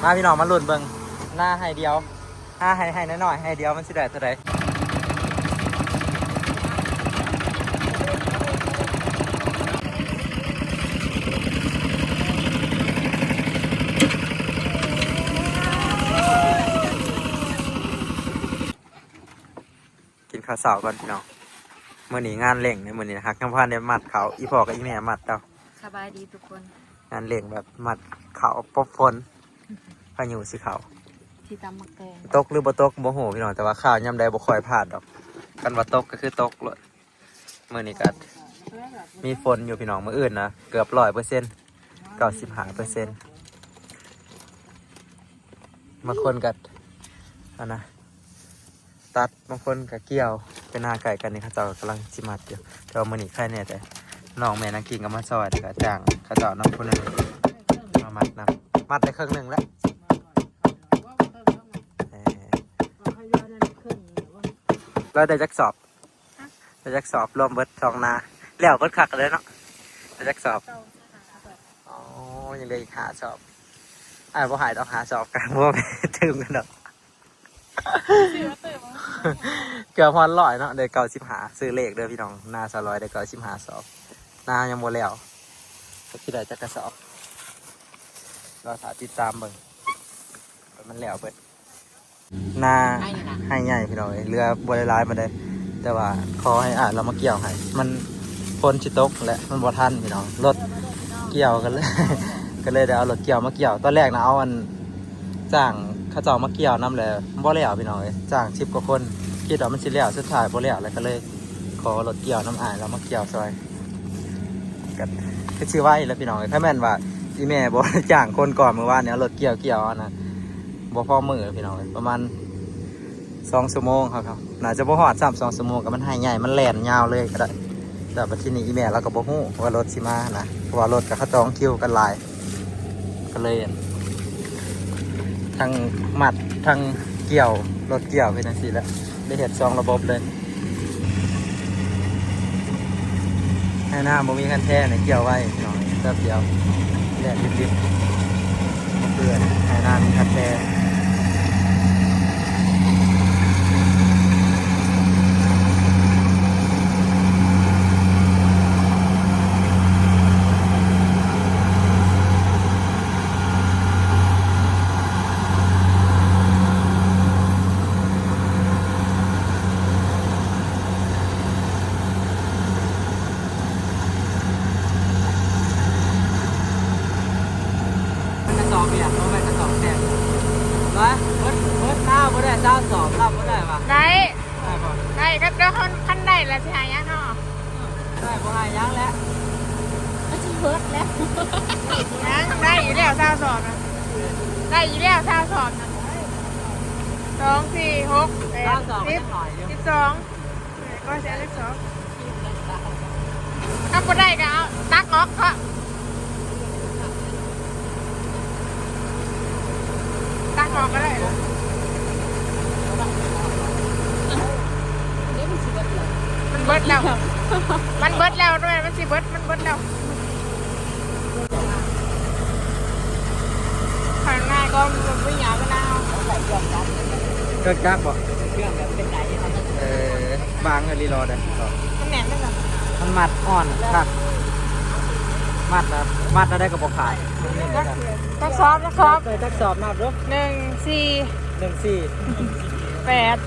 ພາພີ່ນ້ອງມາລຸ້ນເບິ່ງ ນາໄຮ່ດຽວ ຫາໄຮ່ ໄຮ່ນ້ອຍໆ ໄຮ່ດຽວມັນຊິໄດ້ເທົ່າໃດ. ກິນເຂົ້າເຊົ້າກ່ອນພີ່ນ້ອງ ມື້ນີ້ງານເລັ່ງເດ້ ມື້ນີ້ຮັກຍັງບໍ່ທັນໄດ້ມັດເຂົ້າ ອີ່ພໍ່ກັບອີ່ແມ່ມັດແລ້ວ. ສະບາຍດີທຸກຄົນ. ງານເລັ່ງແບບມັດເຂົ້າປົບຝົນ ພາຍຸຊິເຂົ້າ ຊິຕຳໝາກແຕງ ຕົກຫຼືບໍ່ຕົກບໍ່ຮູ້ພີ່ນ້ອງ ແຕ່ວ່າຂ່າວຍາມໃດບໍ່ຄ່ອຍພາດດອກ ຄັນວ່າຕົກກໍຄືຕົກໂລດ. ມື້ນີ້ກໍມີຝົນຢູ່ພີ່ນ້ອງ ມື້ອື່ນນະເກືອບຮ້ອຍເປີເຊັນ ເກົ້າສິບຫ້າເປີເຊັນ. ບາງຄົນກໍ ອັນນະ ຕັດ ບາງຄົນກໍກ່ຽວ ເປັນນາໃກ້ກັນນີ້ ເຂົາເຈົ້າກຳລັງຊິມັດຢູ່ ແຕ່ວ່າມື້ນີ້ໄຄແດ່ ແຕ່ນ້ອງແມ່ນາງກິງກໍມາຊ່ອຍ ແລ້ວກໍຈ້າງເຂົາເຈົ້ານຳຜູ້ໜຶ່ງມາມັດນຳ ມັດໄດ້ເຄິ່ງໜຶ່ງແລ້ວ. ເອີ ລາວໄດ້ຈັກສອບ? ໄດ້ຈັກສອບລວມເບິດສອງນາ ແລ້ວເບິດຄັກເລີຍເນາະ ໄດ້ຈັກສອບ? ອໍ ຍັງເຫຼືອອີກຫ້າສອບ ອ້າຍບໍ່ໃຫ້ດອກ ຫ້າສອບ ກະບໍ່ໄປຕື່ມກັນດອກ. ເກືອບຮອດຮ້ອຍເນາະ ໄດ້ເກົ້າສິບຫ້າ ຊື້ເລກເດີພີ່ນ້ອງ ນາສາວລອຍໄດ້ເກົ້າສິບຫ້າສອບ ນາຍັງບໍ່ແລ້ວ ຈັກຊິໄດ້ຈັກກະສອບ ລໍຖ້າຕິດຕາມເບິ່ງ ມັນແລ້ວເບິດ ນາໄຮ່ໃຫຍ່ພີ່ນ້ອງເອີຍ ເຫຼືອບໍ່ໄດ້ຫຼາຍປານໃດ ແຕ່ວ່າຂໍໃຫ້ອ້າຍລາວມາກ່ຽວໃຫ້ ມັນ ຝົນຊິຕົກແຫຼະ ມັນບໍ່ທັນພີ່ນ້ອງ ລົດກ່ຽວ ກໍເລີຍ ກໍເລີຍໄດ້ເອົາລົດກ່ຽວມາກ່ຽວ ຕອນແລກນະເອົາອັນ ຈ້າງເຂົາເຈົ້າມາກ່ຽວນຳແຫຼະ ບໍ່ແລ້ວພີ່ນ້ອງເອີຍ ຈ້າງສິບກວ່າຄົນ ຄິດວ່າມັນຊິແລ້ວ ສຸດທ້າຍບໍ່ແລ້ວ ແລ້ວກໍເລີຍຂໍລົດກ່ຽວນຳອ້າຍລາວມາກ່ຽວຊ່ອຍ ກໍຄືຊິໄວແຫຼະພີ່ນ້ອງເອີຍ ຖ້າແມ່ນວ່າອີ່ແມ່ບໍ່ໄດ້ຈ້າງຄົນກ່ອນ ມື້ວານນີ້ເອົາລົດກ່ຽວ ກ່ຽວອັນນະ ບໍ່ພໍມື້ພີ່ນ້ອງເອີຍ ປະມານ ສອງຊົ່ວໂມງ ເຮົາ ເຮົາໜ້າຈະບໍ່ຮອດຊ້ຳສອງຊົ່ວໂມງ ກໍມັນໄຮ່ໃຫຍ່ ມັນແລ່ນຍາວເລີຍກໍໄດ້ ແລ້ວບັດທີນີ້ອີ່ແມ່ລາວກໍບໍ່ຮູ້ວ່າລົດຊິມານະ ເພາະວ່າລົດກໍເຂົາຈອງຄິວກັນຫຼາຍ ກໍເລີຍ ທັງມັດ ທັງກ່ຽວ ລົດກ່ຽວເປັນຈັ່ງຊີ້ແຫຼະ ໄດ້ເຮັດສອງລະບົບເລີຍ. ໄຮ່ນາບໍ່ມີຄັນແທນີ້ ກ່ຽວໄວພີ່ນ້ອງ ແປັບດຽວແດດຕິດໆ ເພື່ອນໄຮ່ນາມີຄັນແທ. ມັນກະສອບຫຍັງ ບໍ່ແມ່ນກະສອບແຊບ ວະ ເບິດ ເບິດລາວບໍ່ໄດ້ຊາວສອບ ລາວບໍ່ໄດ້ວະ ໄດ້ ໄດ້ບໍ່ ໄດ້ ຄັນ ຄັນ ຄັນໄດ້ລະຊິໃຫ້ຫຍັງເນາະ ໄດ້ບໍ່ໃຫ້ຫຍັງແຫຼະ ມັນຊິເບິດແລ້ວ ຍັງໄດ້ຢູ່ແລ້ວຊາວສອບນະ ໄດ້ຢູ່ແລ້ວຊາວສອບນະ ສອງ ສີ່ ຫົກ ແປດ ສິບ ສິບສອງ ເອີ ກໍເສຍເລກສອງ ຖ້າບໍ່ໄດ້ກໍເອົາຕັກອອກເທາະ ຕັກອອກກໍໄດ້ ມັນເບິດແລ້ວ ມັນເບິດແລ້ວ ມັນເບິດແລ້ວ ມັນເບິດແລ້ວ. ຂ້າງໜ້າກໍບໍ່ຢາກນາວ ເຄື່ອງຈັກບໍ່? ເຄື່ອງແບບເປັນໄດ ເອີ ບາງອີ່ຫຼີຫຼໍ່ເດ້ ມັນແໜ້ນເດ້ ມັນມັດອ່ອນຄັກ ມັດລະ ມັດລະໄດ້ກໍບໍ່ຂາດ ຈັກສອບ ຈັກສອບ ຈັກສອບນັບດູ ໜຶ່ງ ສີ່ ໜຶ່ງ ສີ່ ແປດ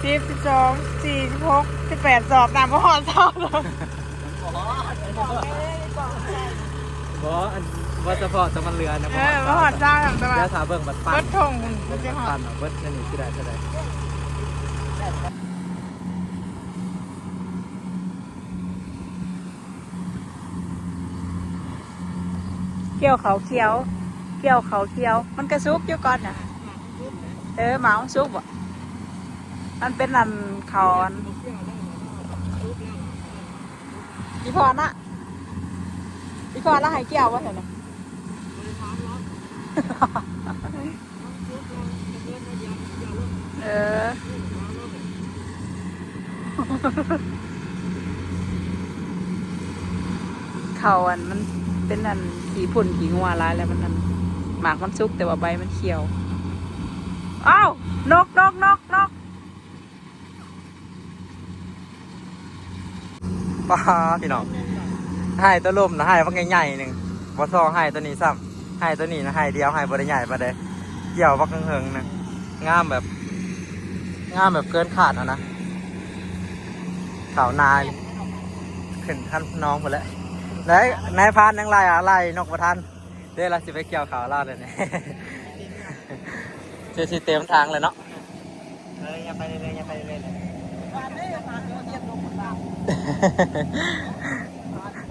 ສິບ ສິບສອງ ສິບສີ່ ສິບຫົກ ສິບແປດສອບ ນັບບໍ່ຮອດສອບ. ບໍ່ ອັນ ບໍ່ສະເພາະແຕ່ມັນເຫຼືອນະ ເອີ ບໍ່ຮອດຊາວ ແຕ່ວ່າ ດຽວຖ້າເບິ່ງບັດປັນ ເບິດຖົງພຸ້ນ ເບິ່ງບັດປັນ ເບິດອັນນີ້ຊິໄດ້ເທົ່າໃດ. ກ່ຽວເຂົ້າຂຽວ ກ່ຽວເຂົ້າຂຽວ ມັນກະສຸກຢູ່ກ່ອນນະ ເອີ ໝາກມັນສຸກບໍ່ ມັນເປັນອັນເຂົ້າອັນ ອີ່ພໍ່ນະ ອີ່ພໍ່ລະໃຫ້ກ່ຽວບໍ່ຊັ້ນນະ ເອີ ເຂົ້າອັນ ມັນເປັນອັນ ຂີ້ຝຸ່ນຂີ້ງົວຫຼາຍແລ້ວ ມັນອັນ ໝາກມັນສຸກແຕ່ວ່າໃບມັນຂຽວ. ອ້າວ ນົກ ນົກ ນົກ ນົກ. ປ້າ ພີ່ນ້ອງ ໄຮ່ຕົວລຸ່ມນະ ໄຮ່ບັກໃຫຍ່ໆໜຶ່ງ ບໍ່ຊອກໄຮ່ຕົວນີ້ຊ້ຳ. ໄຮ່ຕົວນີ້ນະ ໄຮ່ດຽວ ໄຮ່ບໍ່ໄດ້ໃຫຍ່ປານໃດ ກ່ຽວບັກເຫິງໆນະ. ງາມແບບ ງາມແບບເກີນຄາດຫັ້ນນະ. ເຂົ້ານາຂຶ້ນຄັນນອງພຸ້ນແຫຼະ. ແລະນາຍພານຍັງໄລ່ ອາ ໄລ່ນົກບໍ່ທັນ. ເດ້ ລາວຊິໄປກ່ຽວເຂົ້າລາວແລ້ວນີ້ ຊິ ຊິເຕັມທາງແລ້ວເນາະ. ເອີ ຢ່າໄປເລື້ອຍໆ ຢ່າໄປເລື້ອຍ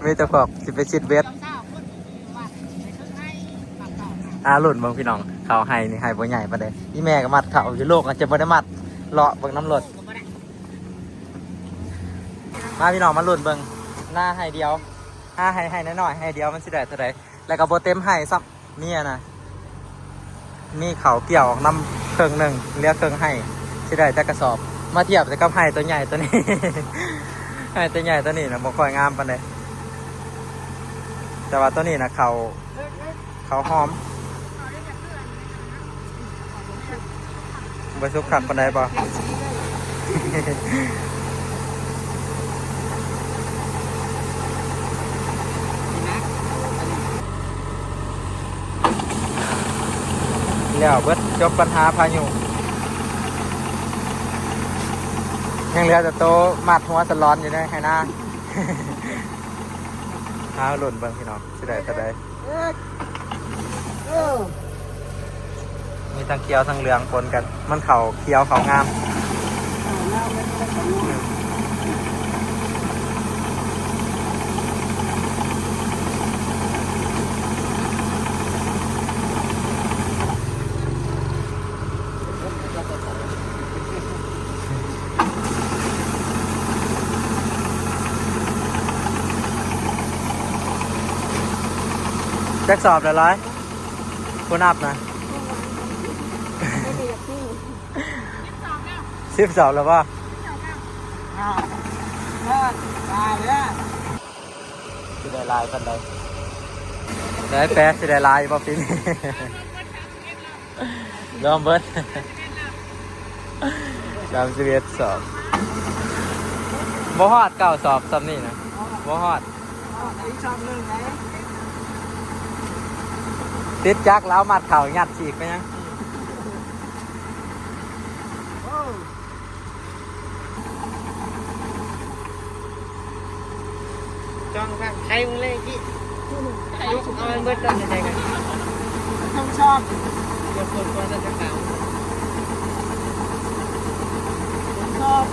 ໆ ມີແຕ່ພວກຊິໄປຊິດເບັດ. ອ່າ ລຸ້ນເບິ່ງພີ່ນ້ອງ ເຂົ້າໄຮ່ນີ້ ໄຮ່ບໍ່ໃຫຍ່ປານໃດ. ອີ່ແມ່ກໍມັດເຂົ້າຢູ່ ລູກອາດຈະບໍ່ໄດ້ມັດ ເລາະເບິ່ງນຳລົດ. ມາພີ່ນ້ອງ ມາລຸ້ນເບິ່ງ ນາໄຮ່ດຽວ ຫາໄຮ່ ໄຮ່ນ້ອຍໆ ໄຮ່ດຽວມັນຊິໄດ້ເທົ່າໃດ. ແລ້ວກໍບໍ່ເຕັມໄຮ່ຊ້ຳ ມີອັນນະ ມີເຂົ້າກ່ຽວອອກນຳເຄິ່ງໜຶ່ງ ເຫຼືອເຄິ່ງໄຮ່ ຊິໄດ້ຈັກກະສອບ. ມາທຽບໃສ່ກັບໄຮ່ຕົວໃຫຍ່ຕົວນີ້ ໄຮ່ຕົວໃຫຍ່ຕົວນີ້ນະ ບໍ່ຄ່ອຍງາມປານໃດ ແຕ່ວ່າຕົວນີ້ນະ ເຂົ້າ ເຂົ້າຫອມ. ບໍ່ສຸກຄັກປານໃດບໍ່? ແລ້ວເບິດ ຈົບບັນຫາພາຍຸ. ຍັງເຫຼືອແຕ່ໂຕມັດຫົວສະຫຼອນຢູ່ໃນໄຮ່ນາ. ເອົາ ລຸ້ນເບິ່ງພີ່ນ້ອງ ຊິໄດ້ເທົ່າໃດ. ເອີ ມີທັງຂຽວທັງເຫຼືອງປົນກັນ ມັນເຂົ້າຂຽວເຂົ້າງາມ. ຈັກສອບແລ້ວລອຍ? ຜູ້ນັບນະ ສິບສອບແລ້ວບໍ່? ອ້າວ ເອີ ຕາຍແລ້ວ. ຊິໄດ້ຫຼາຍປານໃດ? ໄດ້ແປດ ຊິໄດ້ຫຼາຍຢູ່ບໍ່ປີນີ້? ລວມເບິດ ສາມສິບເອັດສອບ. ບໍ່ຮອດເກົ້າສອບ ສ່ຳນີ້ນະ ບໍ່ຮອດ. ອີກສອບໜຶ່ງໄດ໋ ຕິດຈັກແລ້ວມັດເຂົ້າ ຍັດສີກໄປຍັງ. ໂອ້ ຈ້ອງຂ້າງໄຄເບິ່ງເລີຍ ໄຄ ເອົາມັນເບິດກ່ອນ ໃສ່ກັນ ຕ້ອງຊອບ ຍົກຄົນກ່ອນ ແລ້ວຈະຕາມ ຊອບ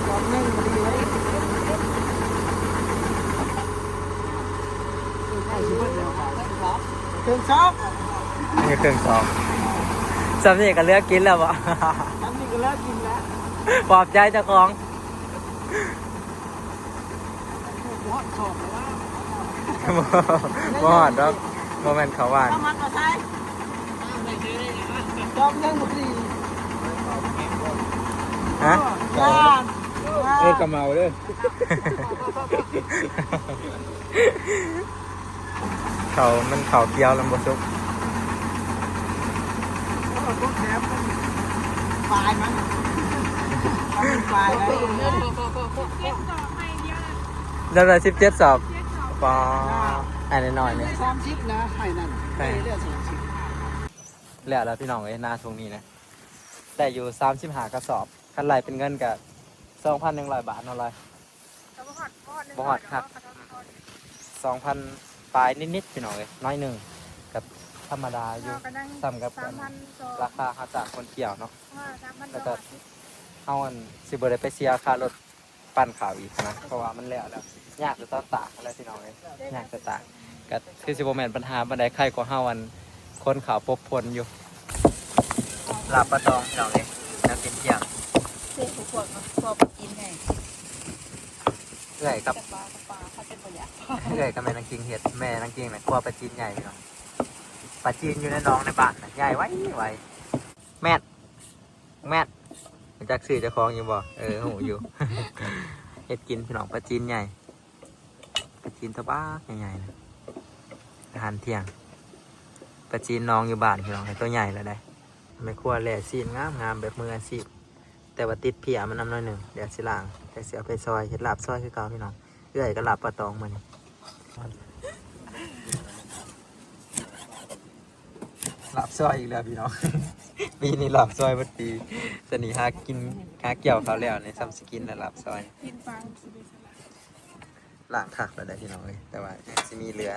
ຊອບໜຶ່ງພໍດີເລີຍ. ເຄິ່ງຊອບ ນີ້ເຄິ່ງຊອບ. ສ່ຳນີ້ກໍເຫຼືອກິນແລ້ວບໍ່? ສ່ຳນີ້ກໍເຫຼືອກິນແລ້ວ. ປອບໃຈເຈົ້າຂອງ. ບໍ່ຮອດຊອບແລ້ວ ບໍ່ຮອດດອກ ບໍ່ແມ່ນເຂົ້າຫວານ. ເອົາມັນມາໃສ່ ຊອບໜຶ່ງພໍດີ. ຮະ? ເອີ ເອີ ກະເມົາເດີ້. ເຂົ້າ ມັນເຂົ້າກ່ຽວແລ້ວບໍ່ສຸກ. ເອີ ພວກແຖມມັນປາຍມັນ ມັນມີປາຍໄດ້. ໄດ້ສິບເຈັດສອບ. ປາ ໄອ້ນ້ອຍໆນີ້ ສາມສິບນະ ໄອ້ນັ້ນ ໄດ້ເຫຼືອສາມສິບ. ແລ້ວລະພີ່ນ້ອງເອີຍ ນາທົ່ງນີ້ນະ ໄດ້ຢູ່ສາມສິບຫ້າກະສອບ. ຄັນໄລ່ເປັນເງິນກະສອງພັນໜຶ່ງຮ້ອຍບາດເນາະລອຍ. ກໍບໍ່ຮອດ ບໍ່ຮອດ ບໍ່ຮອດຄັກ ສອງພັນປາຍນິດໆ ພີ່ນ້ອງເອີຍ ໜ້ອຍໜຶ່ງ ກໍທຳມະດາຢູ່ ສ່ຳກັບລາຄາເຮົາຈ້າງຄົນກ່ຽວເນາະ. ແລ້ວກໍເຮົາ ອັນ ຊິບໍ່ໄດ້ໄປເສຍຄ່າລົດປັ່ນເຂົ້າອີກນະ ເພາະວ່າມັນແລ້ວແລ້ວ ຍາກແຕ່ຕອນຕາກຫັ້ນແຫຼະ ພີ່ນ້ອງເອີຍ ຍາກແຕ່ຕາກ. ກໍຄືຊິບໍ່ແມ່ນບັນຫາປານໃດ ໄຄກວ່າເຮົາ ອັນ ຂົນເຂົ້າປົກພົ່ນຢູ່. ລາບປາຕອງ ພີ່ນ້ອງເອີຍ ແນວກິນທ່ຽງ. ເອີ ພວກ ພວກປາຈີນໃຫຍ່ ເອື້ອຍກັບ ແຕ່ປາ ປາເຂົາເປັນບໍ່ຢາກ ເອື້ອຍກັບແມ່ນາງກິງເຮັດ. ແມ່ນາງກິງນະ ຄົວປາຈີນໃຫຍ່ ພີ່ນ້ອງ. ປາຈີນຢູ່ໃນໜອງໃນບ້ານນະ ໃຫຍ່ໄວໆ. ແມ່ນ ແມ່ນ ຮູ້ຈັກຊື່ເຈົ້າຂອງຢູ່ບໍ່? ເອີ ຮູ້ຢູ່. ເຮັດກິນ ພີ່ນ້ອງ ປາຈີນໃຫຍ່. ປາ ກິນເທົ່າບັກໃຫຍ່ໆ ອາຫານທ່ຽງ. ປາຈີນນ້ອງຢູ່ບ້ານພີ່ນ້ອງ ໃຫ້ໂຕໃຫຍ່ແລ້ວໄດ໋. ແມ່ຄົວແລ່ຊີ້ນງາມໆ ແບບມືອາຊີບ ແຕ່ວ່າຕິດເພຍມັນນຳໜ້ອຍໜຶ່ງ. ດຽວຊິລ້າງ ແລ້ວຊິເອົາໄປຊອຍ ເຮັດລາບຊອຍຄືເກົ່າພີ່ນ້ອງ. ເອື້ອຍກໍລາບປາຕອງມື້ນີ້. ລາບຊອຍອີກແລ້ວພີ່ນ້ອງ. ປີນີ້ລາບຊອຍເບິດປີ. ຊະນີ້ຫາກິນ ຫາກ່ຽວເຂົ້າແລ້ວນີ້ ຊ້ຳຊິກິນແລ້ວລາບຊອຍ. ກິນປາ ລ້າງຄັກແລ້ວໄດ໋ພີ່ນ້ອງເອີຍ ແຕ່ວ່າຍັງຊິມີເຫຼືອ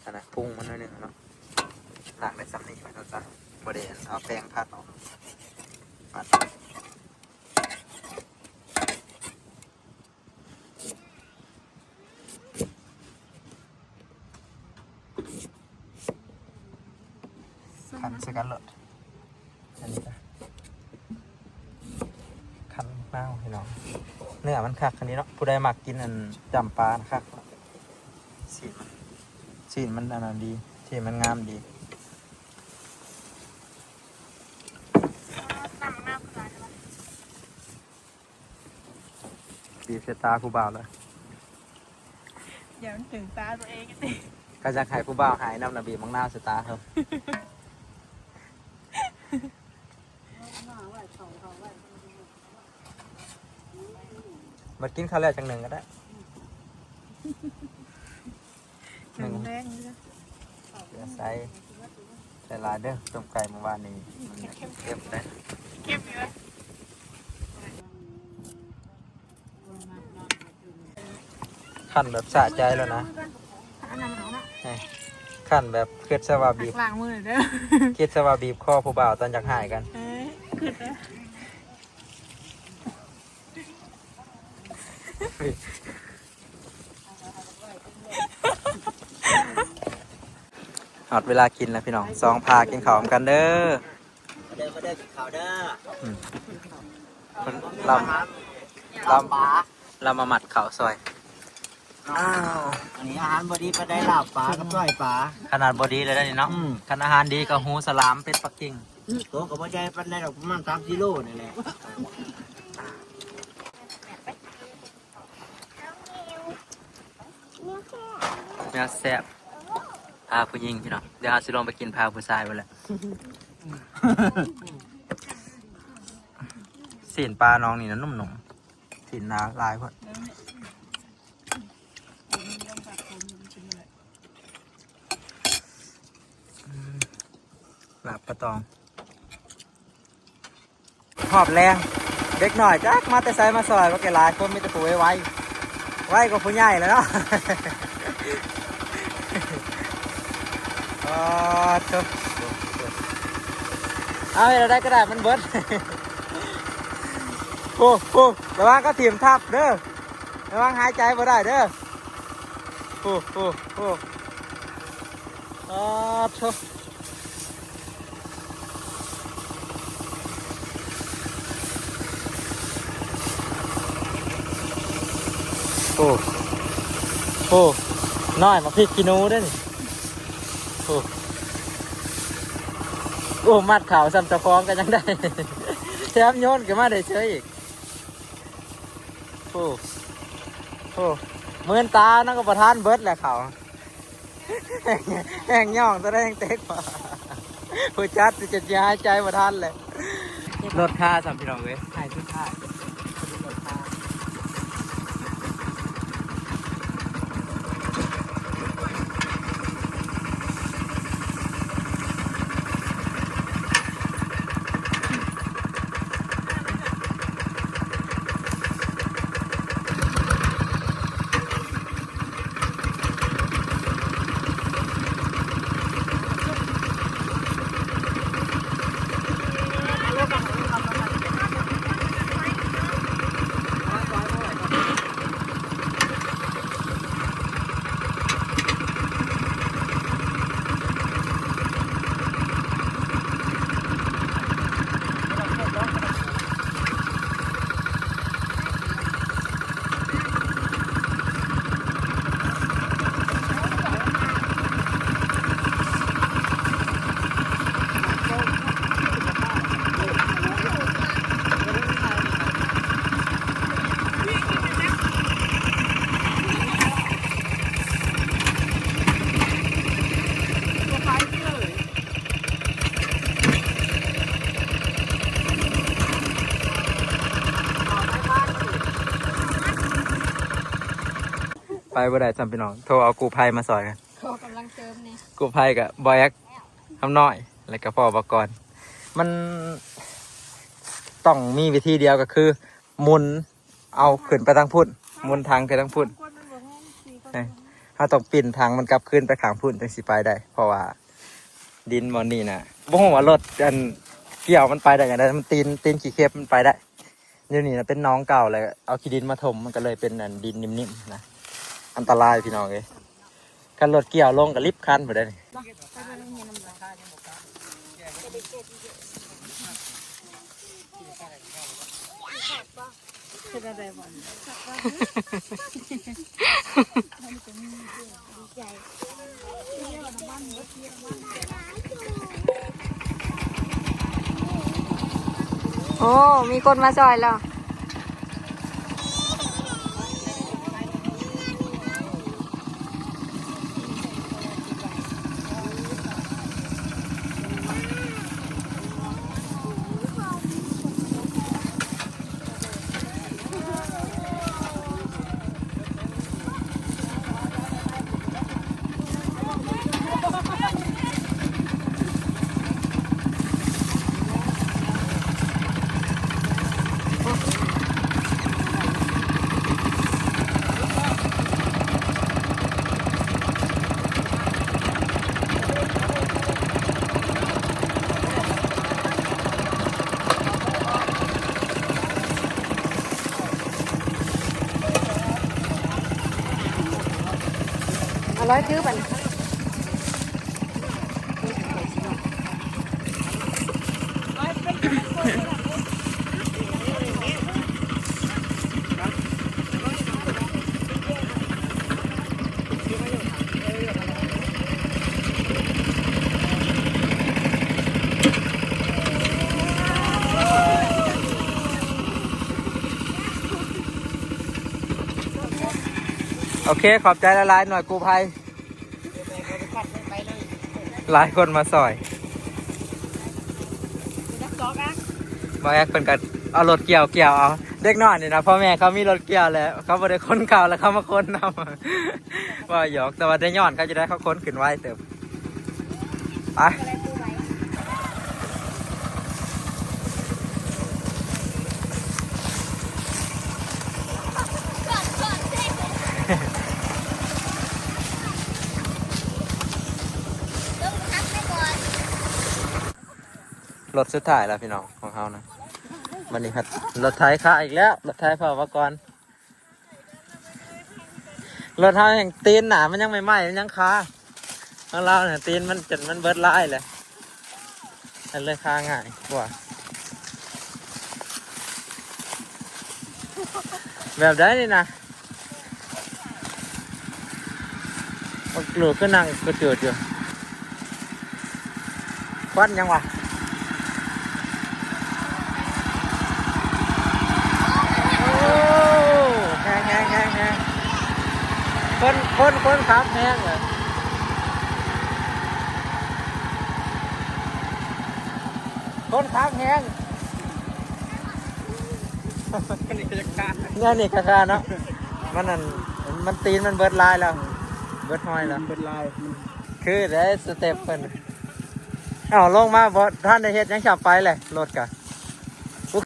ອັນນັ້ນ ພຸງມັນໜ້ອຍໜຶ່ງເນາະ. ລ້າງໄດ້ສ່ຳນີ້ວ່າຊັ້ນຊະ ບໍ່ໄດ້ເອົາແປງຂັດອອກ. ຂັນໃສ່ກັນໂລດ. ອັນນີ້ກະຂັນນາວພີ່ນ້ອງ. ເນື້ອມັນຄັກອັນນີ້ເນາະ ຜູ້ໃດມັກກິນອັນຈ້ຳປານະຄັກ. ຊີ້ນມັນ ຊີ້ນມັນອັນນັ້ນດີ ຊີ້ນມັນງາມດີ. ບີບໃສ່ຕາຜູ້ບ່າວແລ້ວ. ຢ່າມັນເຖິງຕາຕົວເອງຕິ. ກໍຢາກໃຫ້ຜູ້ບ່າວຫາຍນຳນະ ບີບບັກນາວໃສ່ຕາເຮົາ. ບັດກິນເຂົ້າແລ້ວຈັ່ງໜຶ່ງກໍໄດ້. ໜຶ່ງແຮງເດີ ເກືອໃສ່ ໃສ່ຫຼາຍເດີ. ຕົ້ມໄກ່ມື້ວານນີ້ມັນເຄັມເດ້ ເຄັມຢູ່. ຂັ້ນແບບສະໃຈແລ້ວນະ ອັນນັ້ນເອົາເນາະ. ນີ້ ຂັ້ນແບບຄິດຊະວ່າບີບ ລ້າງມືເດີ ຄິດຊະວ່າບີບຄໍຜູ້ບ່າວຕອນຢາກຫາຍກັນ. ເອີ ຄິດເດີ. ຮອດເວລາກິນແລ້ວພີ່ນ້ອງ ສອງພາກິນເຂົ້ານຳກັນເດີ. ມາເດີ ມາເດີ ກິນເຂົ້າເດີ. ອືມ ລຳ ລຳປາ ລຳມາມັດເຂົ້າຊອຍ. ອ້າວ ອັນນີ້ອາຫານບໍ່ດີປານໃດ ລາບປາກັບກ້ອຍປາ. ຂະໜາດບໍ່ດີເລີຍເດ້ນີ້ເນາະ. ອືມ ຄັນອາຫານດີກໍຫູສະຫຼາມ ເປັດປັກກິ່ງ. ໂຕກໍບໍ່ໃຫຍ່ປານໃດດອກ ປະມານສາມສີ່ໂລນີ້ແຫຼະ. ແນວແຊບ ພາຜູ້ຍິງພີ່ນ້ອງ. ດຽວເຮົາຊິລົງໄປກິນພາຜູ້ຊາຍພຸ້ນແຫຼະ. ຊີ້ນປານ້ອງນີ້ນະນຸ້ມໆ ຊີ້ນໜາຫຼາຍໂພດ. ອືມ ລາບປາຕອງ. ຮອບແລງ ເດັກນ້ອຍຈັກມາແຕ່ໃສມາຊອຍ ບັກຫຼາຍຄົນ ມີແຕ່ຜູ້ໄວໆ ໄວກວ່າຜູ້ໃຫຍ່ແລ້ວເນາະ. ອໍ ໂທ້ ເອົາ ເຮັດແນວໃດກໍໄດ້ມັນເບິດ. ໂອ້ ໂອ້ ລະວັງເຂົາຖິ້ມທັບເດີ ລະວັງຫາຍໃຈບໍ່ໄດ້ເດີ. ໂອ້ ໂອ້ ໂອ້ ອາໂທ້ ໂອ້ ໂອ້ ນ້ອຍໝາກພິກຂີ້ໜູເດ້ນີ້. ໂອ້ ໂອ້ ມັດເຂົ້າຊ້ຳເຈົ້າຂອງກໍຍັງໄດ້ ແຖມໂຍນຂຶ້ນມາໄດ້ເສີຍອີກ. ໂອ້ ໂອ້ ມື່ນຕານຳກໍບໍ່ທັນເບິດແຫຼະເຂົາ ແຮ່ງຍ່ອງຕົວໃດແຮ່ງເຕັກ ຜູ້ຈັດຊິຈະຫາຍໃຈບໍ່ທັນແຫຼະ. ລົດຄາຊ້ຳພີ່ນ້ອງເອີຍ ໃຫ້ສຸດທ້າຍ. ໂ ໄປບໍ່ໄດ້ຊ້ຳພີ່ນ້ອງ ໂທເອົາກູ້ໄພມາຊ່ອຍກັນ ຂໍກຳລັງເສີມແດ່ ກູ້ໄພກະບໍ່ແອກ ຄຳນ້ອຍ ແລ້ວກະພໍ່ປະກອນ ມັນຕ້ອງມີວິທີດຽວ ກະຄືໝູນເອົາຂຶ້ນໄປທາງພຸ້ນ ໝູນຖັງຂຶ້ນທາງພຸ້ນ ເຮົາຕ້ອງປິ່ນຖັງມັນກັບຄືນໄປຂ້າງພຸ້ນ ຈັ່ງຊິໄປໄດ້ ເພາະວ່າດິນບ່ອນນີ້ນະ ບໍ່ຮູ້ວ່າລົດອັນກ່ຽວມັນໄປໄດ້ຈັ່ງໃດ ມັນຕີນ ຕີນຂີ້ເຂັບມັນໄປໄດ້. ດຽວນີ້ນະເປັນໜອງເກົ່າ ແລ້ວເອົາຂີ້ດິນມາຖົມ ມັນກະເລີຍເປັນອັນດິນນິ່ມໆນະ ອັນຕະລາຍພີ່ນ້ອງເອີຍ ຄັນລົດກ່ຽວລົງກະລິບຄັນພຸ້ນເດ້ນີ້. ໂອ້ ມີຄົນມາຊ່ອຍແລ້ວ. ອະ ລອຍຖືບັດນີ້. ໂອເຄ ຂອບໃຈຫຼາຍໆ ໜ່ວຍກູ້ໄພ ຫຼາຍຄົນມາຊ່ອຍ. ບ່າວແອກເພິ່ນກະເອົາລົດກ່ຽວ ກ່ຽວເອົາ ເດັກນ້ອຍນີ້ນະ ພໍ່ແມ່ເຂົາມີລົດກ່ຽວແລ້ວ ເຂົາບໍ່ໄດ້ຂົນເຂົ້າ ແລ້ວເຂົາມາຂົນນຳ ເວົ້າຫຍອກ ແຕ່ວ່າໄດ້ຍ້ອນເຂົາຢູ່ໄດ໋ ເຂົາຂົນຂຶ້ນໄວເຕີບ. ໄປ ລົດສຸດທ້າຍແລ້ວພີ່ນ້ອງຂອງເຮົານະ ບັດນີ້ພັດລົດໄຖຄາອີກແລ້ວ ລົດໄຖພໍ່ປະກອນ. ລົດເຮົາແຮ່ງຕີນໜ້າມັນຍັງໃໝ່ໆ ມັນຍັງຄາ ຂອງລາວນີ້ຕີນມັນຈົນມັນເບິດລາຍແລ້ວ ມັນເລີຍຄາງ່າຍກວ່າ. ແບບໃດນີ້ນະ ບັກລູກກະນັ່ງກະເຈີດຢູ່. ຄວັນຫຍັງວະ? ໂອ້ ແຮງໆໆ ຄົນ ຄົນ ຄົນຂັບແຮງເລີຍ ຄົນຂັບແຮງ. ອັນນີ້ກະຈະຄາ ແນວນີ້ກະຄາເນາະ ມັນອັນ ມັນຕີນມັນເບິດລາຍແລ້ວ ເບິດຮອຍແລ້ວ ເບິດລາຍ ຄືໄດ້ສະເຕັບເພິ່ນ. ເອົ້າ ລົງມາບໍ່ທັນໄດ້ເຮັດຫຍັງ ຂັບໄປແຫຼະ ລົດກະ